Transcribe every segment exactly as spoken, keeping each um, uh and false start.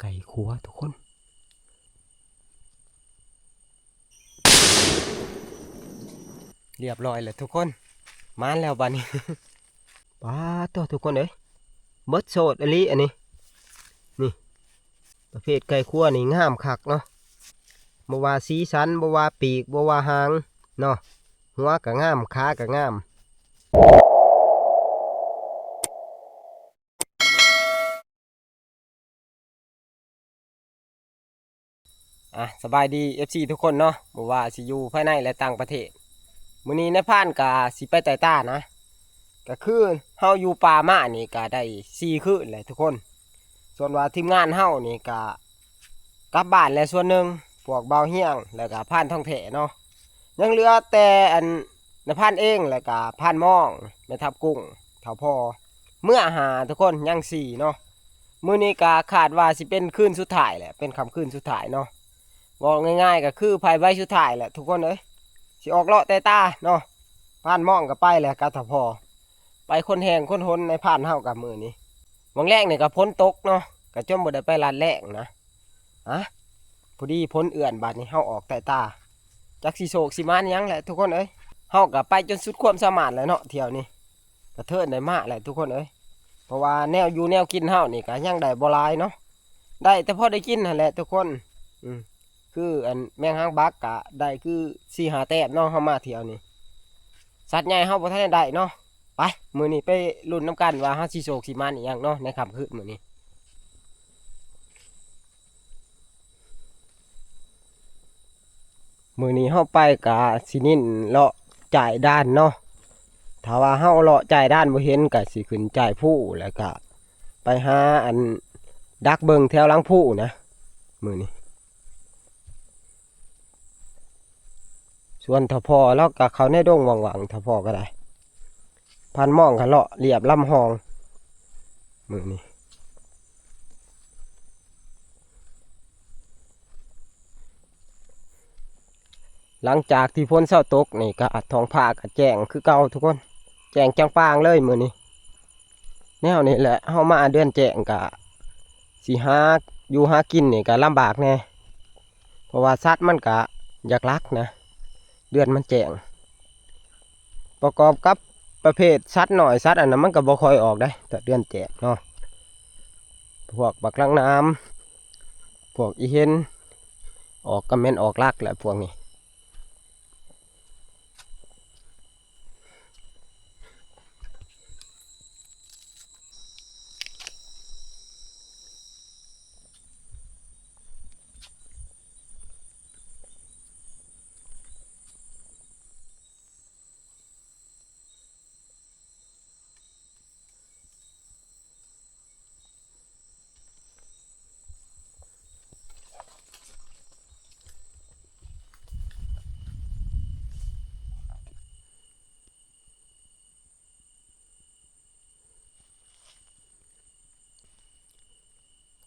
ไก่ขัวทุกคน เรียบร้อยแล้วทุกคน หมานแล้วบัดนี้ ป๊าดโธ่ทุกคนเอ้ย เบิดโสดอีหลีอันนี้ นี่ ประเภทไก่ขัวนี่งามคักเนาะ บ่ว่าสีสัน บ่ว่าปีก บ่ว่าหางเนาะ หัวก็งาม ขาก็งาม อ่ะ สบายดี เอฟซี ทุกคนเนาะ บ่ว่าสิอยู่ภายในและต่างประเทศ มื้อนี้นายพรานก็สิไปไต่ตานะ ก็คือเฮาอยู่ป่ามานี่ก็ได้สี่คืนแล้วทุกคน ส่วนว่าทีมงานเฮานี่ก็กลับบ้านแล้วส่วนหนึ่ง พวกบ่าวเฮียง แล้วก็พรานทองแท้เนาะ ยังเหลือแต่อันนายพรานเอง แล้วก็พรานมอง แม่ทัพกุ้ง เฒ่าพ่อ เมือห้าทุกคน ยังสี่เนาะ มื้อนี้ก็คาดว่าสิเป็นคืนสุดท้ายแหละ เป็นค่ำคืนสุดท้ายเนาะ เว้าง่ายๆก็คือไผไว้สุดท้ายแหละทุกคนเอ้ย สิออกเลาะไต่ตาเนาะ พรานมองก็ไปแหละกับเฒ่าพ่อ ไปคนแห่งคนหนนายพรานเฮากับมื้อนี้ หว่างแลงนี่ก็ฝนตกเนาะ ก็จนบ่ได้ไปลัดแลงนะ ฮะ พอดีฝนเอื้อน บัดนี้เฮาออกไต่ตา จักสิโศกสิหมานหยังแหละทุกคนเอ้ย เฮาก็ไปจนสุดความสามารถแล้วเนาะ เที่ยวนี้ กระเทินได้มาแหละทุกคนเอ้ย เพราะว่าแนวอยู่แนวกินเฮานี่ก็ยังได้บ่หลายเนาะ ได้แต่พอได้กินหั่นแหละทุกคน อืม คืออันแมงหางบักก็ได้คือสี่ห้าแต้มเนาะ เฮามาเที่ยวนี้ สัตว์ใหญ่เฮาบ่ทันได้ได้เนาะ ไป มื้อนี้ไปลุ้นนำกันว่าเฮาสิโศกสิหมานอีหยังเนาะ ในค่ำคืนมื้อนี้ มื้อนี้เฮาไปกะสิเน้นเลาะจ่ายด้านเนาะ ถ้าว่าเฮาเลาะจ่ายด้านบ่เห็นกะสิขึ้นจ่ายภูแล้วกะไปหาอันดักเบิ่งแถวหลังภูนะ มื้อนี้ ส่วนเฒ่าพ่อลาวกะเข้าในดงหว่างๆ เฒ่าพ่อก็ได้ พรานมองก็เลาะเลียบลำฮอง มื้อนี้ หลังจากที่ฝนเซาตกนี่ก็ท้องฟ้าก็แจ้งคือเก่าทุกคน แจ้งจ่างป่างเลยมื้อนี้ แนวนี้แหละ เฮามาเดือนแจ้งก็สิหาอยู่หากินนี่ก็ลำบากแหน่ เพราะว่าสัตว์มันก็อยากลักนะ เดือนมันแจ้ง ประกอบกับประเภทสัตว์น้อยสัตว์อันนั้นมันก็บ่ค่อยออกได้ แต่เดือนแจ้งเนาะ พวกบักลังน้ำ พวกอีเห็น ออกก็แม่นออกลักแหละพวกนี้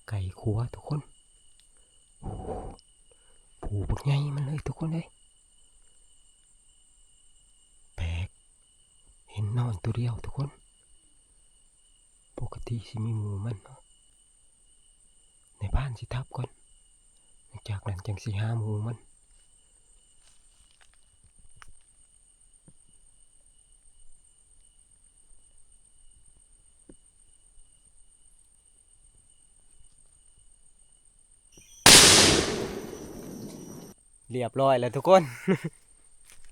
ไก่ขัวทุกคน โอ้โห ผูบักใหญ่มันเลยทุกคนเอ้ย แปลก เห็นนอนตัวเดียวทุกคน ปกติสิมีหมู่มันเนาะ นายพรานสิทับก่อน จากนั้นจั่งสิหาหมู่มัน เรียบร้อยแล้วทุกคน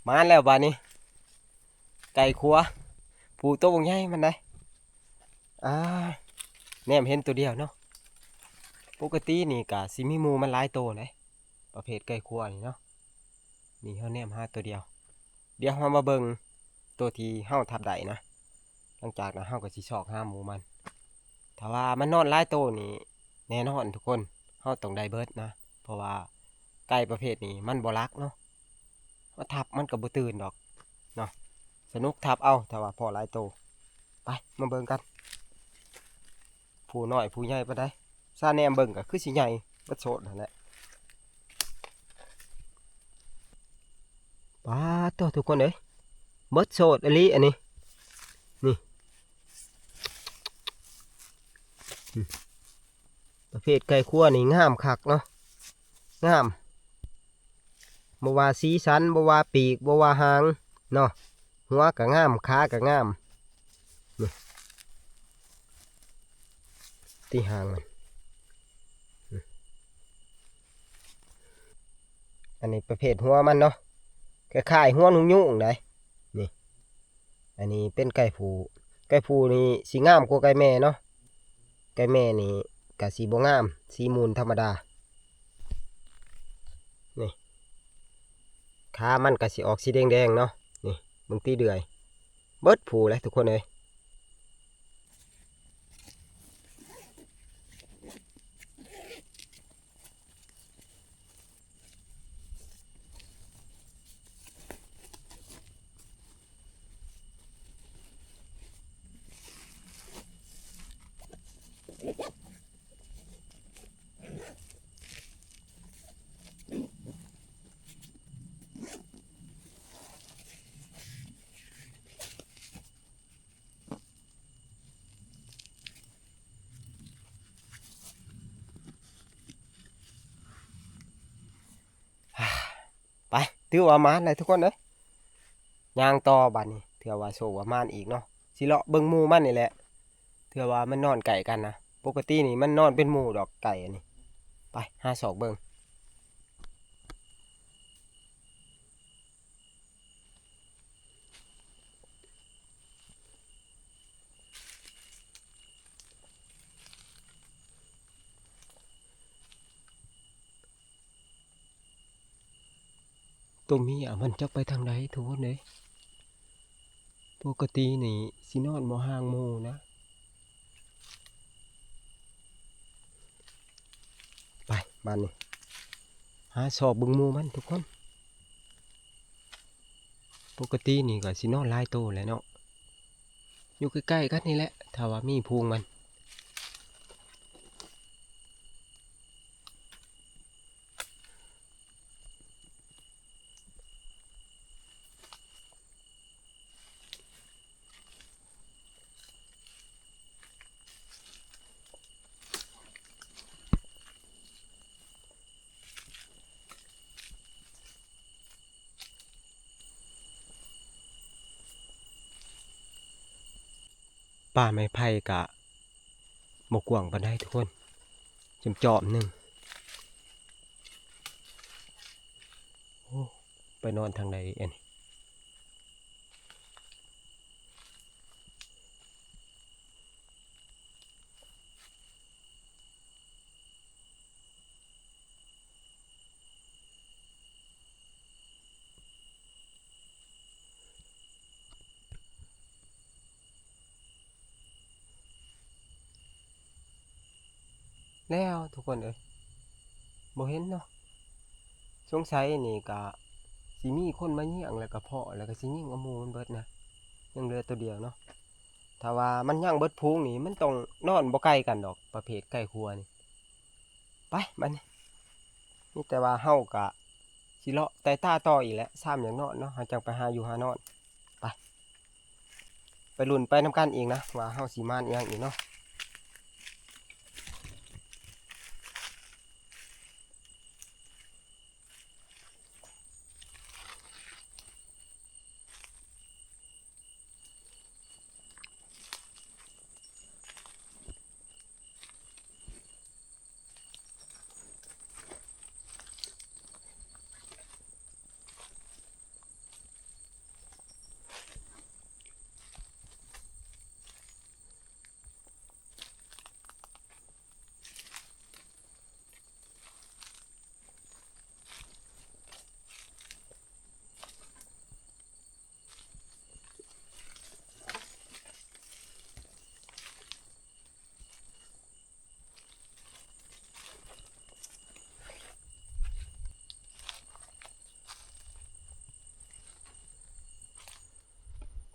หมานแล้วบาดนี้ ไก่ขัว ผูโตบักใหญ่มันได้ อ่า แนมเห็นตัวเดียวเนาะ ปกตินี่กะสิมีหมู่มันหลายโตเด้ ประเภทไก่ขัวนี่เนาะ นี่เฮาแนมหาตัวเดียว เดี๋ยวเฮามาเบิ่งตัวที่เฮาทับได้นะ หลังจากนั้นเฮาก็สิซอกหาหมู่มัน ถ้าว่ามันนอนหลายโตนี่ แน่นอนทุกคน เฮาต้องได้เบิดนะ เพราะว่าไก่ประเภทนี้มันบ่ลักเนาะ เฮาทับมันก็บ่ตื่นดอกเนาะ สนุกทับเอา ถ้าว่าพ้อหลายโต ไป มาเบิ่งกัน ผู้น้อยผู้ใหญ่ปานใด ซาแนมเบิ่งก็คือสิใหญ่เบิดโสดนั่นแหละ ป๊าดโธ่ทุกคนเอ้ย เบิดโสดอีหลีอันนี้ นี่ อืม ประเภทไก่ครัวนี่งามคักเนาะ งาม บ่ว่าสีสัน บ่ว่าปีก บ่ว่าหางเนาะ หัวก็งาม ขาก็งาม นี่ ที่หางมัน อันนี้ประเภทหัวมันเนาะ คล้ายๆหัวนกยูงได๋ นี่ อันนี้เป็นไก่ผู้ ไก่ผู้นี่สิงามกว่าไก่แม่เนาะ ไก่แม่นี่ก็สิบ่งาม สีมูนธรรมดา นี่ ขามันก็สิออกสีแดงๆเนาะ นี่ เบิ่งติเดือย เบิดผู้เลยทุกคนเอ้ย ไป ถือว่าหมานเลยทุกคนเอ้ย ย่างต่อบัดนี้ เทื่อว่าโชคว่าหมานอีกเนาะ สิเลาะเบิ่งหมู่มันนี่แหละ เทื่อว่ามันนอนใกล้กันนะ ปกตินี่มันนอนเป็นหมู่ดอกไก่อันนี้ ไป หาซอกเบิ่ง ตัวเมียมันจักไปทางใดทุกคนเอ้ย ปกตินี่สินอนบ่ห่างหมู่นะ ไป บัดนี้ หาซอกเบิ่งหมู่มันทุกคน ปกตินี่ก็สินอนหลายโตแหละเนาะ อยู่ใกล้ๆกันนี่แหละ ถ้าว่ามีฝูงมัน ป่าไม้ไผ่กะบ่กว้างปานใดทุกคน จอมๆหนึ่ง โอ้ ไปนอนทางใดเอ็น แล้วทุกคนเอ้ย บ่เห็นเนาะ สงสัยนี่กะสิมีคนมาเยียงแล้วกะเพาะ แล้วกะสิยิงเอาหมู่มันเบิดนะ ยังเหลือตัวเดียวเนาะ ถ้าว่ามันยังเบิดฝูงนี่ มันต้องนอนบ่ไกลกันดอก ประเภทไก่ครัวนี่ ไป บัดนี้ มีแต่ว่าเฮากะสิเลาะไต่ตาต่ออีกแหละ ซ้ำอยากนอนเนาะ เฮาจั่งไปหาอยู่หานอน ไป ไปลุ้นไปนำกันอีกนะ ว่าเฮาสิหมานอีหยังอีกเนาะ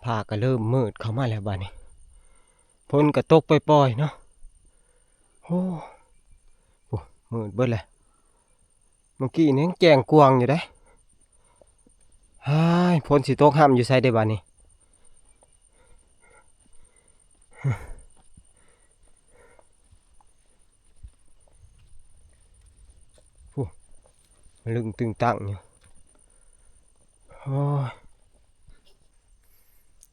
ฟ้าก็เริ่มมืดเข้ามาแล้วบัดนี้ ฝนก็ตกปล่อยๆเนาะ โอ้ โอ้ มืดเบิดเลย เมื่อกี้นี่ยังแจ้งกวางอยู่เด้ ฮ้าย ฝนสิตกห่ำอยู่ไสเด้บัดนี้ เ ลึงตึงตังอยู่ โอ้ย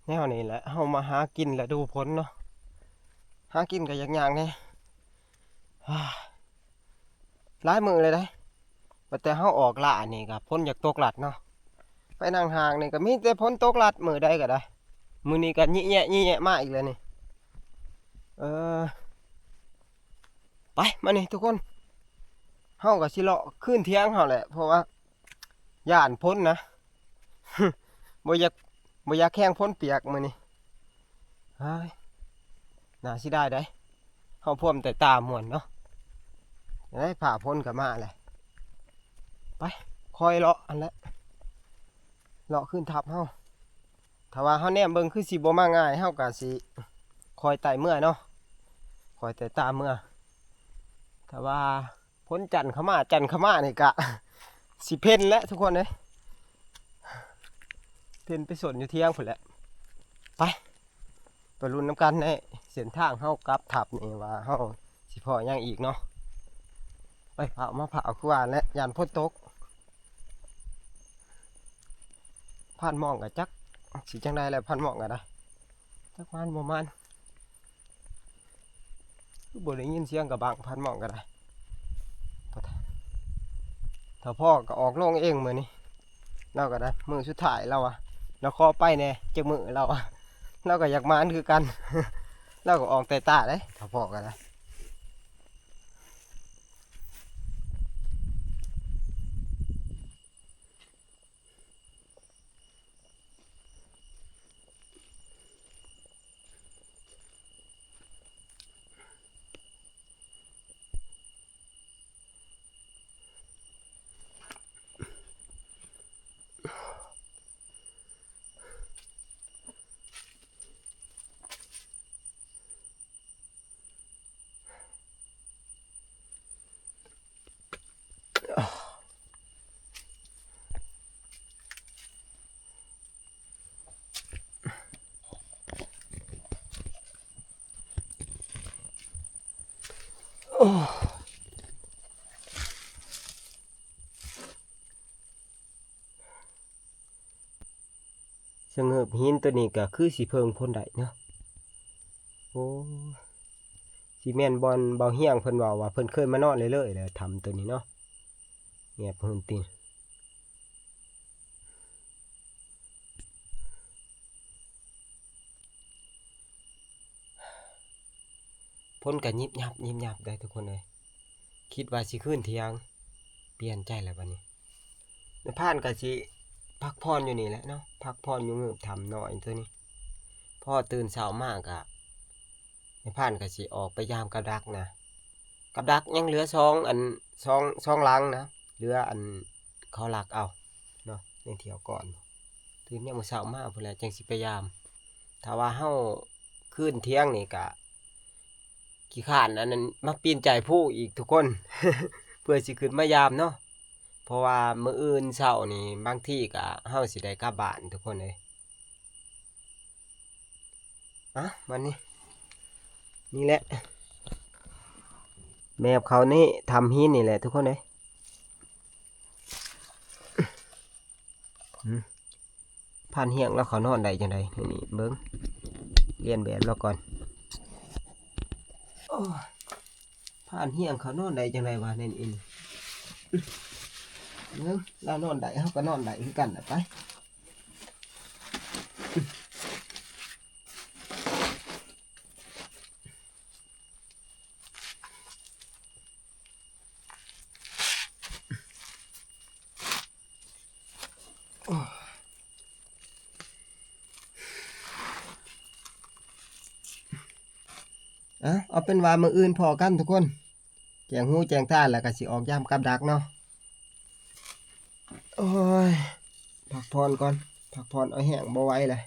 แนวนี้แหละ เฮามาหากินฤดูฝนเนาะ หากินก็ยากๆแหน่ หลายมื้อเลยเด้ ว่าแต่เฮาออกล่านี่ก็ฝนอยากตกลัดเนาะ ไปนั่งห้างนี่ก็มีแต่ฝนตกลัด มื้อใดก็ได้ มื้อนี้ก็ยิแยะยิแยะมาอีกแล้วนี่ เออ ไป มานี่ทุกคน เฮาก็สิเลาะคืนเถียงเฮาแหละ เพราะว่า ย้านฝนนะ บ่อยาก บ่อยากแข่งฝนเปียกมื้อนี้ เฮ้ย น่าเสียดายเด้ เฮาพร้อมแต่ตาม่วนเนาะ ได้ผ้าฝนก็มาแหละ ไป คอยเลาะอันละ เลาะคืนทับเฮา ถ้าว่าเฮาแนมเบิ่งคือสิบ่มาง่าย เฮาก็สิคอยไต่เมือเนาะ คอยไต่ตาเมือ ถ้าว่าฝนจั่นเข้ามา จั่นเข้ามานี่ก็ สิเพ่นแล้วทุกคนเอ้ย เพ่นไปสนอยู่เถียงพู้นแหละ ไป ไปลุ้นนำกันในเส้นทางเฮากลับทับนี่ว่าเฮาสิพ้อหยังอีกเนาะ ไป เผามาเผาคือว่าแหละ ย้านฝนตก ผ่านหม่องก็จักสิจั่งใด๋แหละ ผ่านหม่องก็ได้ จักมานบ่มาน คือบ่ได้ยินเสียงกระบังผ่านหม่องก็ได้ ถ้าพ้อก็ออกโลงเองมื้อนี้ ลาวก็ได้ มื้อสุดท้ายลาวอะ ลาวขอไปแหน่จักมื้อลาวอะ ลาวก็อยากมานคือกัน ลาวก็ออกแต่ตาเด้ ถ้าพ้อก็ได้ สะเงิบหินตัวนี้ก็คือสิเพิ่งพ้นได้เนาะ โอ้ สิแม่นบ่อนเบาเฮียงเพิ่นเว้าว่าเพิ่นเคยมานอนเรื่อยๆแหละถ้ำตัวนี้เนาะ แงบหืนติ ฝนก็ยิบยับยิบยับได้ทุกคนเอ้ย คิดว่าสิคืนเถียง เปลี่ยนใจแล้วบัดนี้ นายพรานก็สิพักผ่อนอยู่นี่แหละเนาะ พักผ่อนอยู่เงือบถ้ำน้อยตัวนี้ พอตื่นเช้ามาก็ นายพรานก็สิออกไปยามกับดักนะ กับดักยังเหลือสองอัน สอง สองหลังนะ เหลืออันเขาลักเอาเนาะ ในเที่ยวก่อน ตื่นยามมื้อเช้ามาพู้นแหละจั่งสิไปยาม ถ้าว่าเฮาคืนเถียงนี่ก็ขี้คร้านอันนั้นมาปีนจ้ายภูอีกทุกคน เพื่อสิขึ้นมายามเนาะ เพราะว่ามื้ออื่นเช้านี่บางทีก็เฮาสิได้กลับบ้านทุกคนเอ้ย อ่ะ วันนี้ นี่แหละ แบบเขานี่ถ้ำหินนี่แหละทุกคนเอ้ย อืม พรานเฮียงลาวเขานอนได้จั่งใด๋ นี่ นี่ เบิ่ง เลียนแบบลาวก่อน โอ้ย พรานเฮียงเขานอนได้จั่งใด๋วะ นี่ นี่ เบิ่ง ลาวนอนได้ เฮาก็นอนได้คือกันน่ะ ไป อ่ะ เอาเป็นว่ามื้ออื่นพ้อกันทุกคน แจ้งหูแจ้งตาแล้วก็สิออกยามกับดักเนาะ โอ้ย พักผ่อนก่อน พักผ่อนเอาแฮงบ่ไหวเลย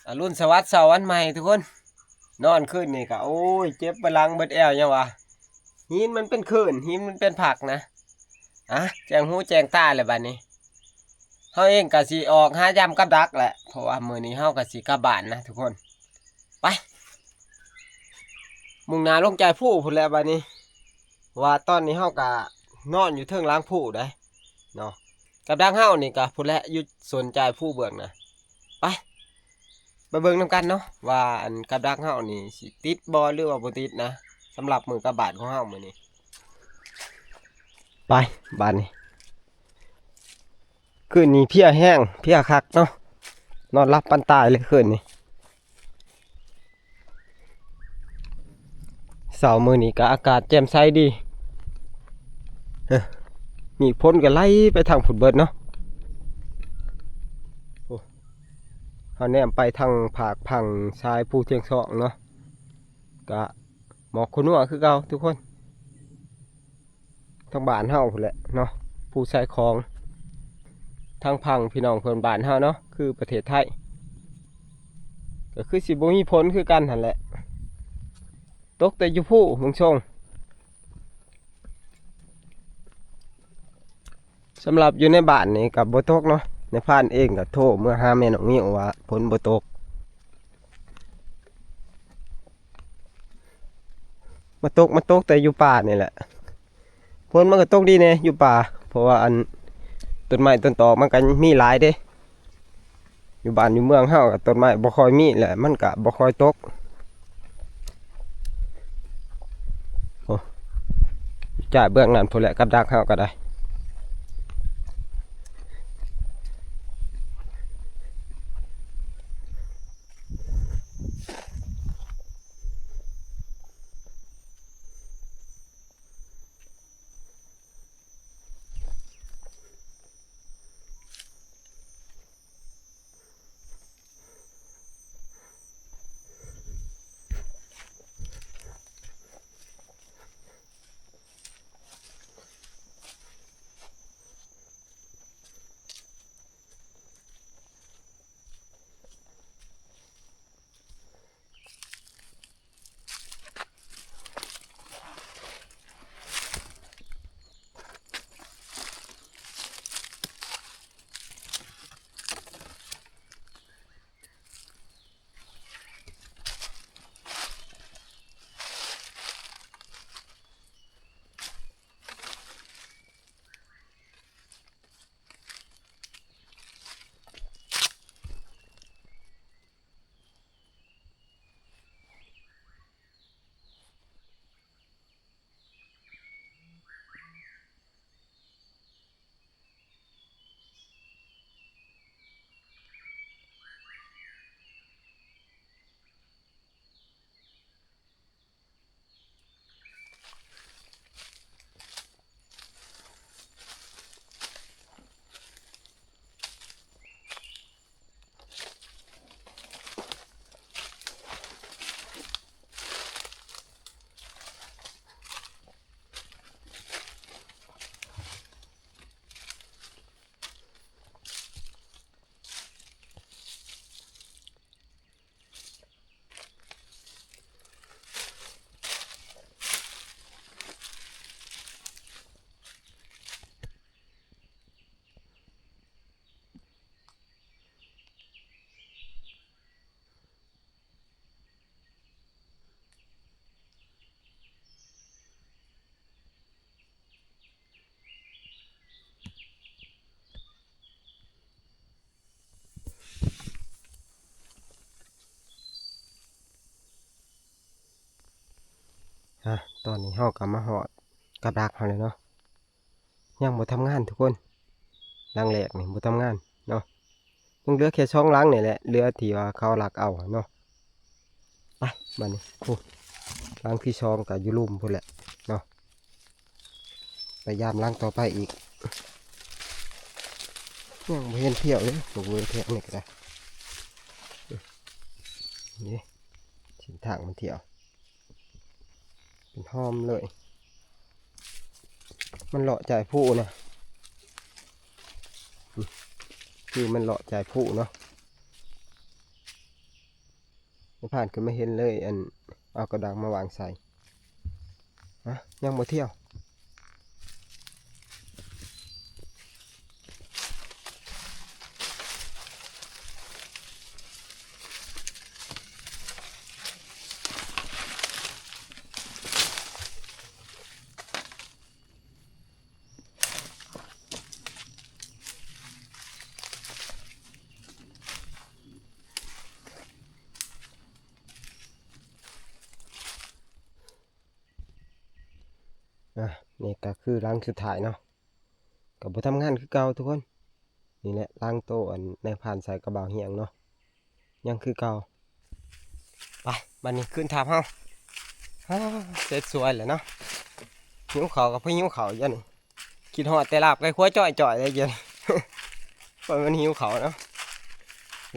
อรุณสวัสดิ์เช้าวันใหม่ทุกคน นอนคืนนี่ก็ โอ้ย เจ็บไปหลังเบิดแอวยังวะ หินมันเป็นคลื่น หินมันเป็นผักนะ อ่ะ แจ้งหูแจ้งตาเลยบัดนี้ เฮาเองก็สิออกหายามกับดักแหละ เพราะว่ามื้อนี้เฮาก็สิกลับบ้านนะทุกคน ไป มุ่งหน้าลงจายภูพุ้นแหละบัดนี้ ว่าตอนนี้เฮาก็นอนอยู่เทิงหลังภูได้เนาะ กับดักเฮานี่ก็พุ้นแหละ อยู่โซนจายภูเบื้องนะ ไป ไปเบิ่งนำกันเนาะ ว่าอันกับดักเฮานี่สิติดบ่หรือว่าบ่ติดนะ สำหรับมื้อกลับบ้านของเฮามื้อนี้ ไป บาดนี้ คืนนี้เพลียแฮง เพลียคักเนาะ นอนหลับปานตายเลยคืนนี้ เช้ามื้อนี้ก็อากาศแจ่มใสดี เฮ้อ เมฆฝนก็ไหลไปทางพุ้นเบิดเนาะ โอ้ เฮาแนมไปทางภาคฝั่งชายภูเชียงซองเนาะ ก็หมอกขนัวคือเก่าทุกคน ทางบ้านเฮาพู้นแหละเนาะ ภูชายของ ทางฝั่งพี่น้องเพื่อนบ้านเฮาเนาะ คือประเทศไทย ก็คือสิบ่มีฝนคือกันหั่นแหละ ตกแต่อยู่ภูเมืองชง สำหรับอยู่ในบ้านนี่ก็บ่ตกเนาะ นายพรานเองก็โทรเมือหาแม่น้องงิ้วว่าฝนบ่ตก มาตก มาตกแต่อยู่ป่านี่แหละ ฝนมันก็ตกดีแน่อยู่ป่า เพราะว่าอันต้นไม้ต้นตอกมันก็มีหลายเด้ อยู่บ้านอยู่เมืองเฮาก็ต้นไม้บ่ค่อยมีแหละ มันก็บ่ค่อยตก โอ้ จ่ายเบื้องนั้นพู้นแหละ กับดักเฮาก็ได้ อ่ะ ตอนนี้เฮาก็มาฮอดกับดักเฮาแล้วเนาะ ยังบ่ทำงานทุกคน หลังแรกนี่บ่ทำงานเนาะ ยังเหลือแค่สองหลังนี่แหละ เหลือที่ว่าเขาลักเอาเนาะ ไป บัดนี้ โอ้ หลังที่สองก็อยู่ลุ่มพู้นแหละเนาะ ไปยามหลังต่อไปอีก ยังบ่เห็นเที่ยวเลย บ่เห็นเที่ยวนี่ก็ได้ นี่ เส้นทางมันเที่ยว เป็นห้อมเลย มันเลาะจายภูนะ อืม คือมันเลาะจายภูเนาะ ผ่านขึ้นมาเห็นเลย อันเอากระดังมาวางใส่ อ่ะ ยังบ่เที่ยว อ่ะ นี่ก็คือหลังสุดท้ายเนาะ ก็บ่ทำงานคือเก่าทุกคน นี่แหละหลังโตอันนายพรานใส่กระบะเฮียงเนาะ ยังคือเก่า ไป บัดนี้ขึ้นถ้ำเฮา อ้า เสร็จสวยแล้วเนาะ หิวข้าวก็บ่หิวข้าวเดี๋ยวนี้ คิดฮอดแต่ลาบไก่ขั่วจ้อยๆเลยเดี๋ยวนี้ เพราะมันหิวข้าวเนาะ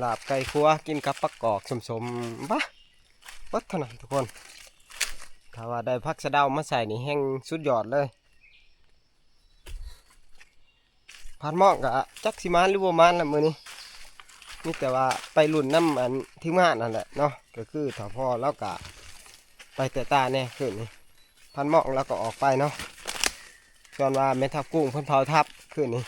ลาบไก่ขั่วกินกับผักกอกสมๆ บะ เบิดเท่านั้นทุกคน ถ้าว่าได้ผักสะเดามาใส่นี่แฮ่งสุดยอดเลย พรานหม่องก็จักสิหมานหรือบ่หมานละมื้อนี้ มีแต่ว่าไปลุ้นนำอันทีมงานนั่นแหละเนาะ ก็คือถ้าพอลาวก็ไปแต่ตาแน่คืนนี้ พรานหม่องลาวก็ออกไปเนาะ ส่วนว่าแม่ทัพกุ้งเพิ่นเผาทัพคืนนี้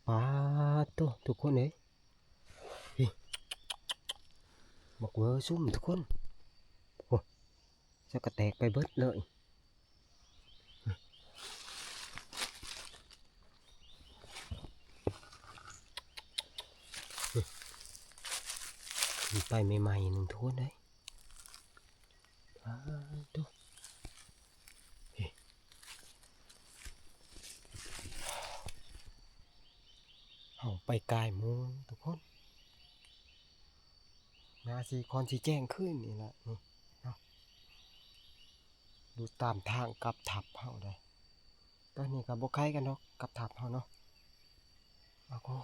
ปาดโต ทุกคนเอ้ย นี่ บักเวอร์ซุ่มทุกคน โอ้ จะกระแตกไปเบิดเลย ไปใหม่ๆ หนึ่งทุกคนเลย อ้าว ดู เฮ้ย เอาไปกายหมู่ทุกคน นาสีคอนสีแจ้งขึ้นนี่แหละ นี่ เนาะ ดูตามทางกลับทับเฮาได้ ตอนนี้ก็บ่ไกลกันดอก กลับทับเฮาเนาะ อ้าว โอ้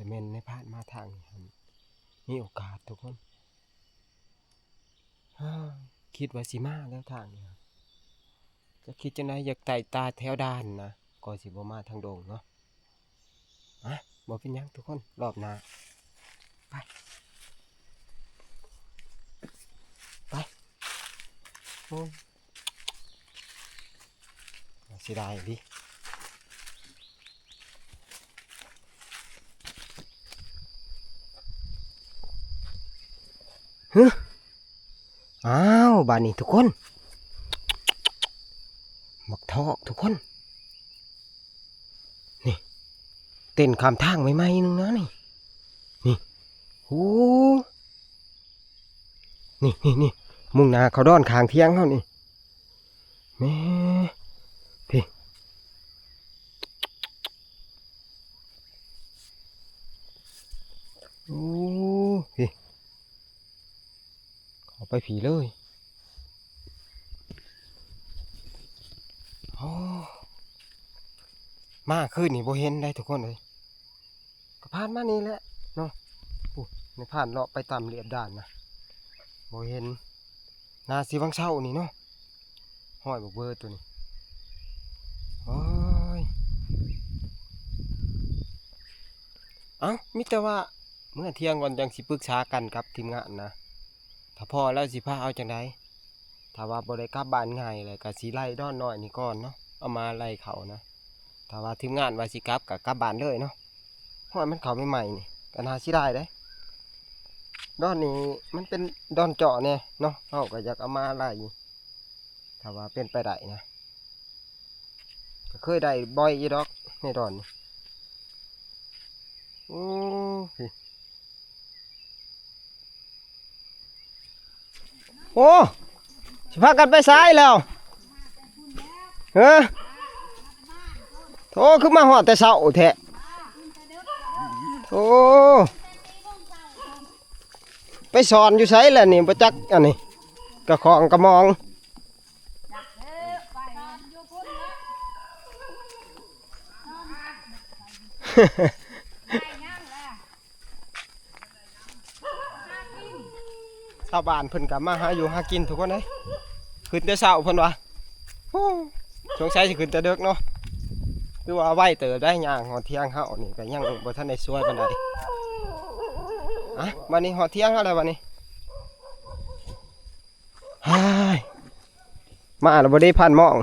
แต่แม่นในผ่านมาทางนี้หั่น มีโอกาสทุกคน อ้าว คิดว่าสิมาแล้วทางนี้หั่น จะคิดจังได๋ อยากไต่ตาแถวด่านนะ ก็สิบ่มาทางดงเนาะ อ่ะ บ่เป็นหยังทุกคน รอบหน้า ไป ไป โอ้ย เสียดายดิ ฮะ อ้าว บาดนี้ทุกคน บักทอกทุกคน นี่ เต้นข้ามทางใหม่ๆ หนึ่งนะนี่ นี่ โอ้ นี่ นี่ นี่ มุ่งหน้าเข้าดอนข้างเที่ยงเฮานี่ แหม พี่ โอ้ พี่ เข้าไปผีเลย โอ้ มาคืนนี่บ่เห็นได้ทุกคนเลย ก็ผ่านมานี่แหละเนาะ โอ้ ในผ่านเลาะไปตามเรียบด่านนะ บ่เห็น นาสิวังเช้านี่เนาะ ห้อยบักเบอร์ตัวนี้ โอ้ย เอ้า มีแต่ว่าเมื่อเที่ยงก่อนจังสิปรึกษากันกับทีมงานนะ ถ้าพอแล้วสิพาเอาจังใด ถ้าว่าบ่ได้กลับบ้านง่ายเลยก็สิไล่ดอนน้อยนี่ก่อนเนาะ เอามาไล่เขานะ ถ้าว่าทีมงานว่าสิกลับก็กลับบ้านเลยเนาะ ห้อยมันเข้าใหม่ๆ นี่ก็น่าเสียดายเด้ ดอนนี่มันเป็นดอนเจาะแน่เนาะ เฮาก็อยากเอามาไล่ ถ้าว่าเป็นไปได้นะ ก็เคยได้บ่อยอยู่ดอกในดอนนี่ โอ้ พี่ โอ้ สิพากันไปไสแล้ว เฮ้อ โธ่ คือมาฮอดแต่เช้าแท้ โธ่ ไปสอนอยู่ไสล่ะนี่ บ่จักอันนี้ กะของกะมอง ชาวบ้านเพิ่นกะมาหาอยู่หากินทุกคนเอ้ย ขึ้นแต่เช้าเพิ่นว่า โอ้ สงสัยสิขึ้นแต่ดึกเนาะ คือว่าไวเติบได้ ย่างฮอดเที่ยงเฮานี่กะยังบ่ทันได้สวยปานใด อ่ะ บัดนี้ฮอดเที่ยงเฮาแล้วบัดนี้ ฮ้าย มาแล้วบ่ได้พันหม่อง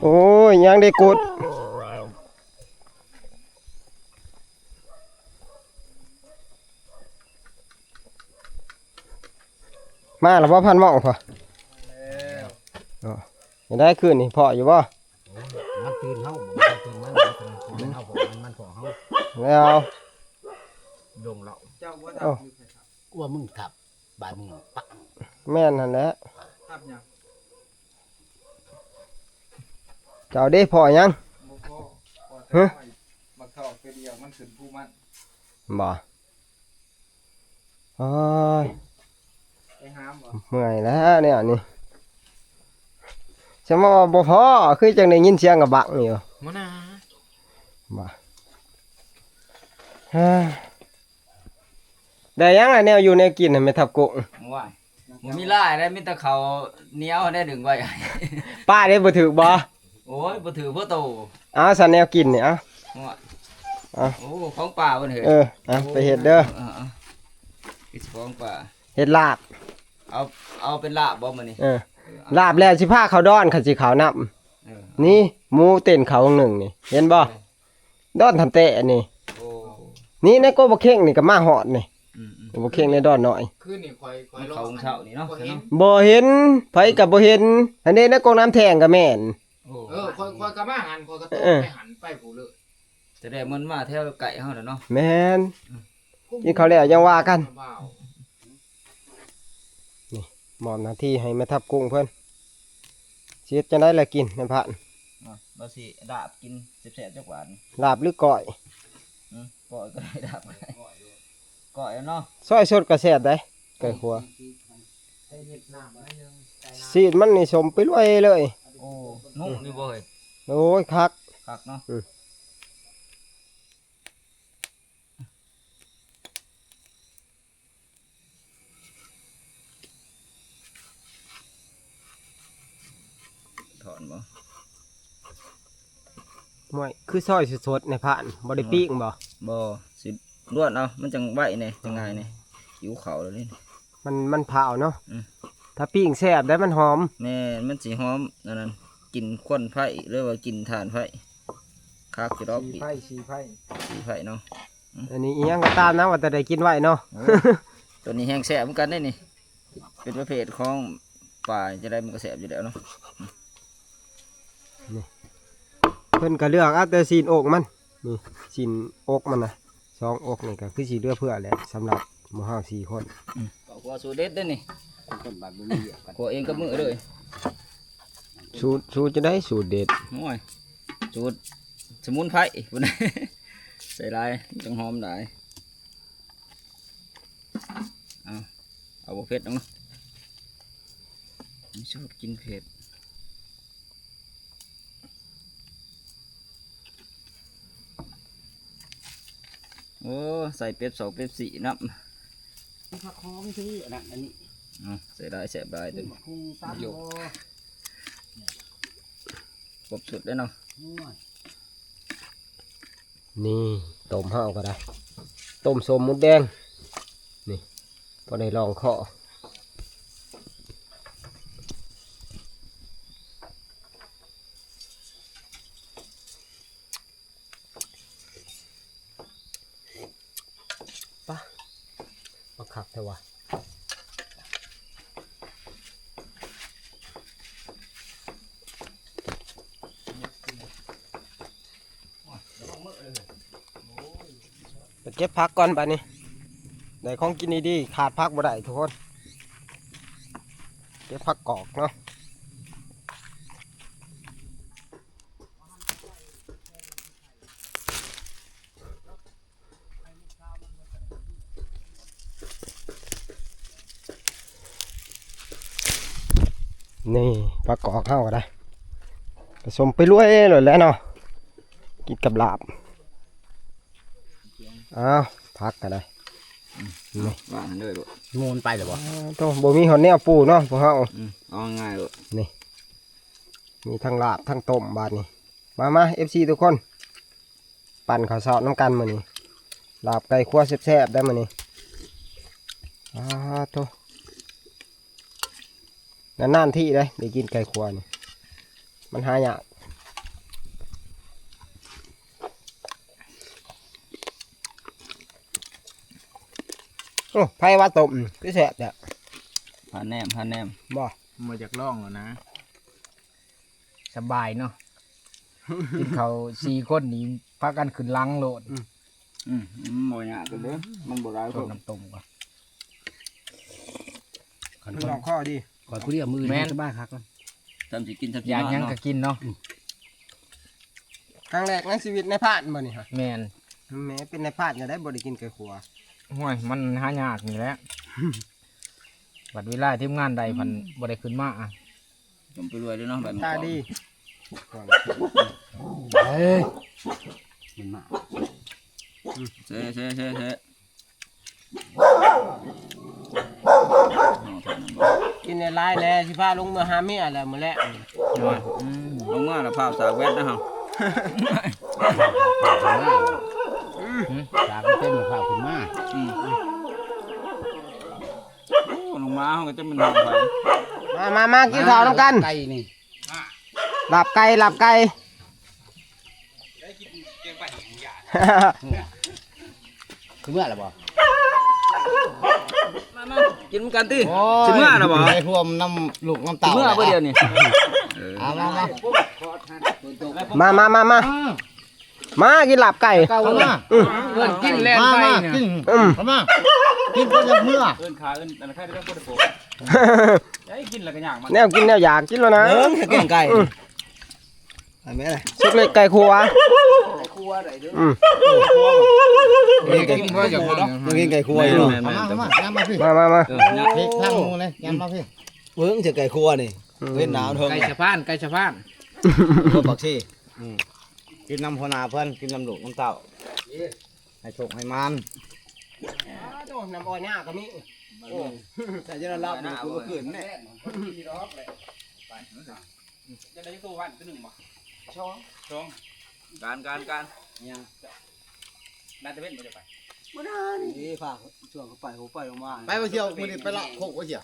โอ้ย ยังได้กุด มาแล้วบ่พันหม่องพอ แล้ว อ๋อ ยังได้คืนนี่พออยู่บ่ มันตื่นเฮาบ่ มันตื่นมัน มันตื่นเฮาบ่ มัน มันพอเฮา แล้ว ลงเหล่า เจ้าว่า โอ้ กลัวมึงทับ บาดมึงปัก แม่นหั่นแหละ ทับหยัง เจ้าเด้พอหยัง บ่พอ พอแต่ ฮะ บักทอกตัวเดียวมันขึ้นผู้มัน บ่ โอ้ย ไปหามบ่ เมื่อยแล้วเนี่ยนี่ สมมติว่าบ่พอ คือจังได้ยินเสียงกะบักนี่อยู่ หัวหน้า บ่ เฮ้ย ได้หยังล่ะแนวอยู่แนวกินน่ะแม่ทับกุ้ง ว้าย บ่มีหลายได้ มีแต่ข้าวเหนียวได้ดึงไว้ ป้าได้บ่ถืกบ่ โอ้ย บ่ถืกพวกโต เอาซั่นแนวกินนี่ เอา ว้าย เอา โอ้ ของป่าบ่นี่ เออ เอาไปเฮ็ดเด้อ เออ เออ คือสิของป่า เฮ็ดลาบ เอา เอาเป็นลาบบ่มื้อนี้ เออ ลาบแล้วสิพาเข้าดอน คันสิเข้าน้ำ เออ นี่ หมูเต้นเข้าหนึ่งนี่ เห็นบ่ เออ ดอนทำแตะนี่ โอ้ นี่ในกกบ่เข่งนี่กะมาฮอดนี่ อืม อืม กกบ่เข่งในดอนน้อย คืนนี้ข่อย ข่อย มันเข้าเช้านี่เนาะ ข่อยเห็น บ่เห็น ไผกะบ่เห็น อันนี้ในกกน้ำแทงกะแม่น โอ้ เออ ข่อย ข่อยกะมาหัน ข่อยกะตก เออ ไปหันไปผู้เลย แสดงมันมาแถวใกล้เฮาแล้วเนาะ แม่น อืม กินข้าวแล้วยังว่ากัน ว้าว นี่ มอบหน้าที่ให้แม่ทับกุ้งเพิ่น สิเฮ็ดจั่งใด๋ล่ะกิน นายพราน อ่ะ บ่สิลาบกินแซ่บๆ จักบาดนี่ ลาบหรือก้อย อืม ก้อยก็ได้ ลาบก็ได้ ก้อยเนาะ ซอยสดก็แซ่บเด้ ไก่ขัว ซีดมันนี่สมไปรวยเลย โอ้ นุ่มนี่บ่เฮ้ย โอ้ย คัก คักเนาะ อืม ถอนบ่ ห่วย คือซอยสดๆ นายพราน บ่ได้ปิ้งบ่ บ่ สิลวกเอา มันจั่งไวแหน่ จั่งง่ายแหน่ หิวข้าวแล้วนี่ มัน มันเผาเนาะ อืม ถ้าปิ้งแซ่บได้ มันหอม แม่น มันสิหอม อันนั้น กินควันไฟ หรือว่ากินถ่านไฟ คักอยู่ดอก สีไฟ สีไฟ สีไฟเนาะ อันนี้อิหยังก็ตามนะ ว่าแต่ได้กินไว้เนาะ โอ้ ตัวนี้แฮงแซ่บเหมือนกันเด้นี่ เป็นประเภทของปลา จะได้มันก็แซ่บอยู่แล้วเนาะ นี่ เพิ่นก็เลือกเอาแต่ซีนอกมัน นี่ ซีนอกมันนะ สองอกนี่ก็คือสิเหลือเฟือแหละ สำหรับหมู่เฮาสี่คน อืม ครัวสูตรเด็ดเด้นี่ คนบ้านบ่มีเวียกกัน ครัวเองกับมือเลย สูตร สูตรจะได้สูตรเด็ด โอ้ย สูตรสมุนไพร พุ่น ใส่หลาย จั่งหอมหลาย เอา เอาบ่เผ็ดเนาะ ไม่ชอบกินเผ็ด โอ้ ใส่เป๊ปสองเป๊ปสี่น้ำ ผักหอมที่อันนั้นอันนี้ อืม ใส่หลายแซ่บหลายตัวนี้ หมกฮุงตำบ่ ครบสุดแล้วเนาะ โอ้ย นี่ ต้มเฮาก็ได้ ต้มส้มมดแดง นี่ พอได้ลองคอ ปะ มาคักแท้วะ ไปเก็บผักก่อนบัดนี้ ได้ของกินดีๆ ขาดผักบ่ได้ทุกคน เก็บผักกอกเนาะ ไ นี่ ปลากอกเฮาก็ได้ ผสมไปรวยเลยแหละเนาะ กินกับลาบ อ้าว ผักก็ได้ นี่ ว่าหันเลยลูก มูนไปหรือบ่ อ้าว โธ่ บ่มีหอดแนวปูเนาะพวกเฮา อืม เอาง่ายๆลูก นี่ มีทั้งลาบทั้งต้มบาดนี้ มามา เอฟซี ทุกคน ปั่นข้าวเช้านำกันมื้อนี้ ลาบไก่ครัวแซ่บๆ ได้มื้อนี้ อ้าว โธ่ นานๆ ทีเด้ ได้กินไก่ครัวนี่ มันหายาก โอ้ ไผว่าต้ม คือแซ่บแท้ พาแนม พาแนม บ่ มาจากร่องแล้วนะ สบายเนาะ กินข้าวสี่คนนี่ พากันขึ้นหลังโลด อืม อืม มันบ่ยากเด้อ มันบ่หลายคน น้ำต้มก่อน คัน มันลองข้อดี ข้อยผู้เดียวมื้อ แม่น สบายคักนะ ทำสิกิน ทำสิ อยากหยัง นอนเนาะ ก็กินเนาะ อืม ครั้งแรกในชีวิตนายพรานบ่นี่ฮะ แม่น แหม เป็นนายพรานก็ได้บ่ได้กินไก่ขัว ห้วย มันหายากนี่แหละ บัดเวลาทีมงานใดพันบ่ได้ขึ้นมาอะ ผมไปรวยด้วยเนาะ ใบมะกอก ตาดี เฮ้ย มันมา เซ่ เซ่ เซ่ เซ่ กินหลายๆ แน่ สิพาลงเมือหาเมียแล้วมื้อแลง อืม ลงมาแล้วพาสาวแวดนะเฮา อืม สาวก็เต้นมาพาขึ้นมา อืม โอ้ ลงมาเฮาก็จะเป็นหอมไป มา มา มา กินข้าวนำกัน ไก่นี่ ลาบไก่ ลาบไก่ คือเมื่อไหร่บ่ มา มา กินกันติ โอ้ย สิเมื่อไหร่บ่ ได้ร่วมนำลูกนำเต้า สิเมื่อบ่เดี๋ยวนี้ เออ เอามา มา มา มา มา มา มา กินลาบไก่ เก่ามา อืม เพื่อนกินแล่นไป มา มา เนี่ย กิน อืม เข้ามา กินก็จะเมื่อ เอิ้นขาเอิ้นอันนั้นใครได้ต้องพูดโผล่ ได้กินแล้วก็ย่างมัน แนวกินแนวอยากกินแล้วนะ เออ แกงไก่ อืม อันนี้อะไร สุกเล็กไก่ครัว อืม เออ กินว่าอยากกิน มากินไก่ครัวอยู่เนาะ แม่นๆ เอามา เอามา ย้ำมาพี่ มา มา มา เออ นะ พริกข้างหมูเลย ย้ำมาพี่ เบิ่งจะไก่ครัวนี่ อืม เวียดนามเทิง ไก่สะพาน ไก่สะพาน เออ บักชี อืม กินน้ำหัวหน้าเพิ่น กินน้ำลูกน้ำเต้า ให้โชคให้หมาน อ้าว โธ่ น้ำอ้อยหน้าก็มี โอ้ แต่จะได้รับมันกูก็เกินแน่ จะได้ตัววันตัวหนึ่งบ่ สอง สอง การ การ การ ยัง น่าจะเป็นบ่จะไป บ่ได้นี่ นี่พาช่วงเขาไป เขาไปลงมา ไปบ่เที่ยว มื้อนี้ไปเลาะโคกบ่เที่ยว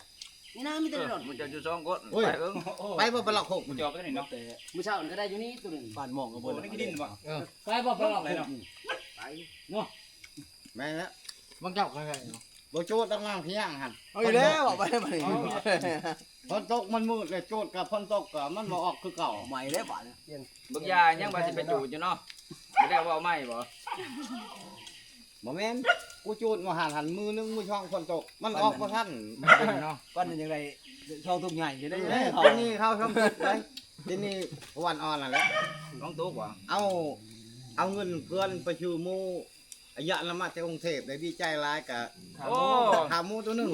นี่นะ มีแต่ถนน เออ มันจะอยู่สองคน โอ้ย ไปเอิ้ง ไปบ่ไปเลาะโคก มันจอดไปทางนี้เนาะ แต่มื้อเช้ามันก็ได้อยู่นี่ตัวหนึ่ง บ้านหม่องก็บ่ โอ้ ได้ ได้กินบ่ เออ ไปบ่ไปเลาะโคก ไปเนาะ แม่นแล้ว บางเจ้าก็ได้เนาะ บ่โจดตั้งนานเพียงหั่น เอาอีกแล้ว เอาไปได้บัดนี้ เอา ฝนตกมันมืดเลย โจดกับฝนตกก็มันบ่ออกคือเก่า ใหม่แล้วบาดนี้ เปลี่ยน บักยายังว่าสิไปจูดอยู่เนาะ บ่ได้ว่าเอาไม้บ่ บ่แม่น กูจูดมาหั่นหั่น มือหนึ่งมือสองฝนตก มันออกบ่ทัน มันเป็นเนาะ ก้อนหนึ่งจังได๋ ช่องทุกข์ใหญ่จะได้ เอ้ย ทีนี้เข้าช่องทุกข์เลย ทีนี้วันอ่อนนั่นแหละ ช่องทุกข์บ่ เอา เอาเงินเพื่อนไปซื้อหมู อายะละมาแต่กรุงเทพฯ ได้ดีใจหลายกะ โอ้ ขาหมูตัวหนึ่ง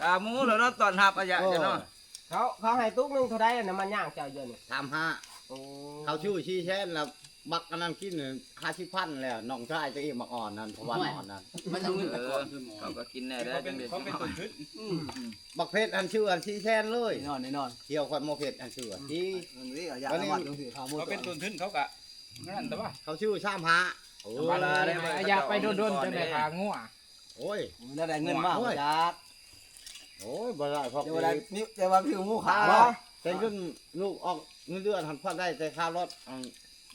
ขาหมูแล้วเนาะ ต้อนรับอายะ โอ้ จ้ะเนาะ เขา เขาให้ตุ๊กหนึ่งเท่าใด น้ำมันย่างเจ้าเดี๋ยวนี้ สามห้า โอ้ เขาซื้อสี่แสน แล้วบักอันนั้นกินห้าสิบพันแล้ว น้องชายตัวเองบักอ่อนนั่น เพราะว่าอ่อนนั่น มันเอาเงินไปก่อน เออ เขาก็กินแน่ได้ เขาเป็น จังได้ เขาเป็นต้นทุน อืม บักเพชรอันซื้ออันสี่แสนเลย แน่นอน แน่นอน เที่ยวควันโมเพชรอันซื้อที่ อันนี้อายะละมาจังสิ ขาหมู เขาเป็นต้นทุนเขากะ นั่นแต่ว่า เขาซื้อสามห้า โอ้ ธรรมดาเลย อยากไปโดนๆ จังได๋ ขางัว โอ้ย แล้วได้เงินมา โอ้ย บ่จัก โอ้ย บ่ได้ พอ แต่ว่าได้ นี่ แต่ว่าคือหมูขา เนาะ แต่เงินลูกออกเงินเดือนหันพอได้แต่ค่ารถ อัน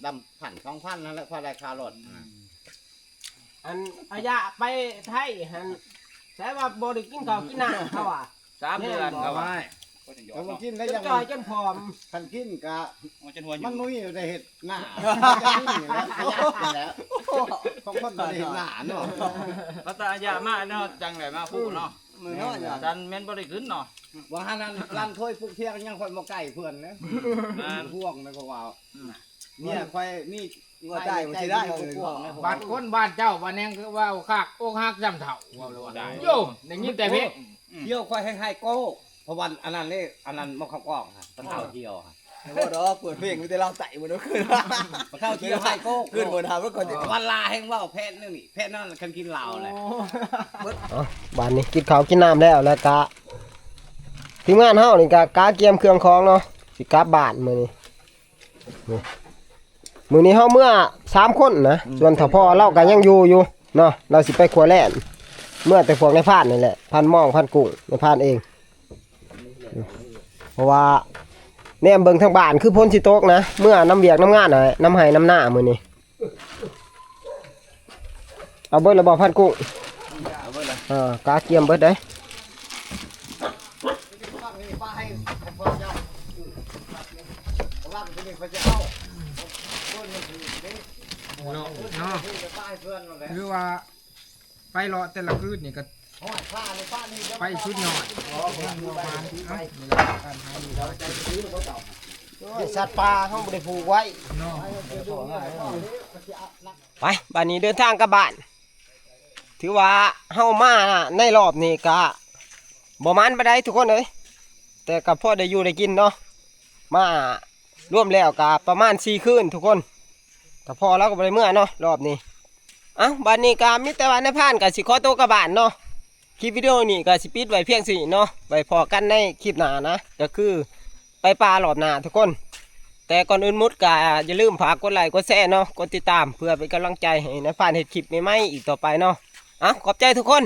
ดำพันสองพันนั่นแหละ พอได้ค่ารถ อืม อันอายะไปไทยหั่น แต่ว่าบ่ได้กินข้าวกินน้ำเขาว่า สามเดือนเขาว่า แต่ว่ากินได้ จน ยัง จ่อยจนผอม คันกินกะ มันจนหัวอยู่ มันบ่มีได้เฮ็ดหน้า นี่แหละ ขยันนี่แหละ ของคนบ่ได้เฮ็ดหน้าเนาะ เขาตาอยากมาเนาะ จังได๋มาคู่เนาะ มื้อน้อยอะ จันแม่นบ่ได้ขึ้นเนาะ ว่าหั่นนั่นลั่นถ้วยปลุกเที่ยงยังค่อยบ่ใกล้เพิ่นนะ แม่น ห่วงนะก็ว่า อืม เมียค่อยมี ว่าตายบ่สิได้ บาดคนบ้านเจ้าบ้านแนงคือว่าคักอกหักจำเฒ่า ว่าเลยว่า ได้ โย่ ได้ยินแต่เพลง เที่ยวค่อยให้ให้โก้ เพราะวันอันนั้นนี่อันนั้นมกข้าวกล้องฮะมันเท่าเที่ยวฮะ บ่ดอกเปิดเพลงมีแต่ลาวใต้หมดเด้อคืน มันเท่าเที่ยวไทยโก้ คืนบ่ถามว่าก่อนสิ วันลาแห่งเว่าแพทย์นึงนี่แพทย์นั่นคันกินเหล้าแหละ เอาบาดนี้กินข้าวกินน้ำแล้วแล้วกะทีมงานเฮานี่กะกะเกียมเครื่องของเนาะสิกลับบ้านมื้อนี้นี่มื้อนี้เฮาเมื่อสามคนนะส่วนถ้าพ่อเราก็ยังอยู่อยู่เนาะเราสิไปขัวแล่นเมื่อแต่พวกนายพรานนี่แหละพรานมองพรานกุ้งนายพรานเอง เพราะว่าแนมเบิ่งทางบ้านคือพ้นสิตกนะเมื่อน้ำเวียกน้ำงานน่ะน้ำไห้น้ำหน้ามื้อนี้เอาเบิดแล้วบ่พรานกุ้ง เอาเบิดเลย อ่ากะเกียมเบิดเด้ เนาะหรือว่าไปเลาะแต่ละคืนนี่ก็ไปสุดยอด สัตว์ป่าเขาบ่ได้ผูกไว้ เนาะ ไปบาดนี้เดินทางกลับบ้าน ถือว่าเฮามาในรอบนี้กะบ่มันปานใดทุกคนเอ้ยแต่ก็พอได้อยู่ได้กินเนาะมารวมแล้วกะประมาณสี่คืนทุกคนแต่พอเราก็บ่ได้เมื่อเนาะรอบนี้เอ้าบาดนี้กะมีแต่ว่านายพรานกะสิขอตัวกลับบ้านเนาะคลิปวิดีโอนี้กะสิปิดไว้เพียงสี่เนาะไว้พ้อกันในคลิปหน้านะก็คือ ไปป่ารอบหน้าทุกคน แต่ก่อนอื่นหมดก็อย่าลืมฝากกดไลค์กดแชร์เนาะกดติดตามเพื่อเป็นกำลังใจให้นายพรานเฮ็ดคลิปใหม่ๆอีกต่อไปเนาะอ่ะขอบใจทุกคน